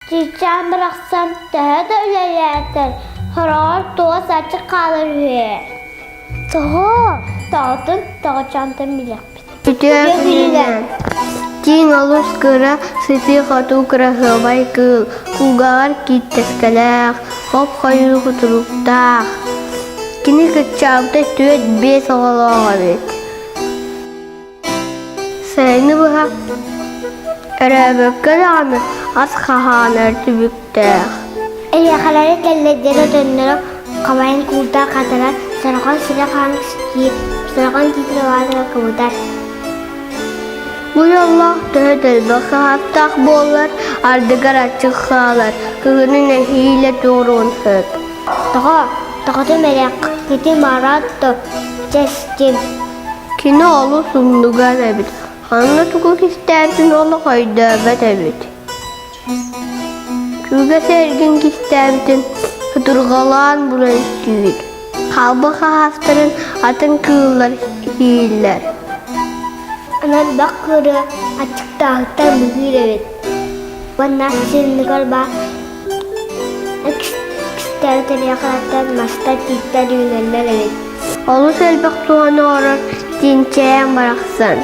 Чыычаан барахсан төһө да үлэлээтэр, хороҕор туос аччык хаалар үһү. Тоҕо? Тоҕотун тоҕочоонтон билиэхпит. Үтүө күнүнэн! Тииҥ олус кыра, сытыы-хотуу кыраһыабай кыыл, кулгааҕар кииттэскэлээх, хоп-хойуу кутуруктаах. Кини кыччаабыта 4-5 оҕолоох эбит. Сайыны быһа өрөөбөккө даҕаны ас хаһаанар түбүктээх. Эйиэхэлэри кэллэйдэрэ төннөрө хабайын куурдаах хатара, сороҕон сирэ хаан кистиир, сороҕон тиитин улаатара кыбытар. Бу дьоллоох төһө да элбэх хаһааттаах буоллар, ардыгар аччык хаалар, кыһынын нэһиилэ туоруон сөп. Тоҕо? Тоҕотун эрэххитин мараат да чэстим. Кини олус умнуган эбит, ханна тугу кистээбитин олох өйдөөбөт эбит. Чугас эргин кистээбитин сутурҕалаан булан сүүр. Хаалбыт хаһаастарын атын кыыллар сииллэр. Онон бах кыыры аччыктааһыттан быһыыр эбит. Уонна синныгар баар Кистээтэриэхаттан мастар тииттэр үүнэллэр эбит. Олус элбэх туһаны оҥорор тиинчээн барахсан.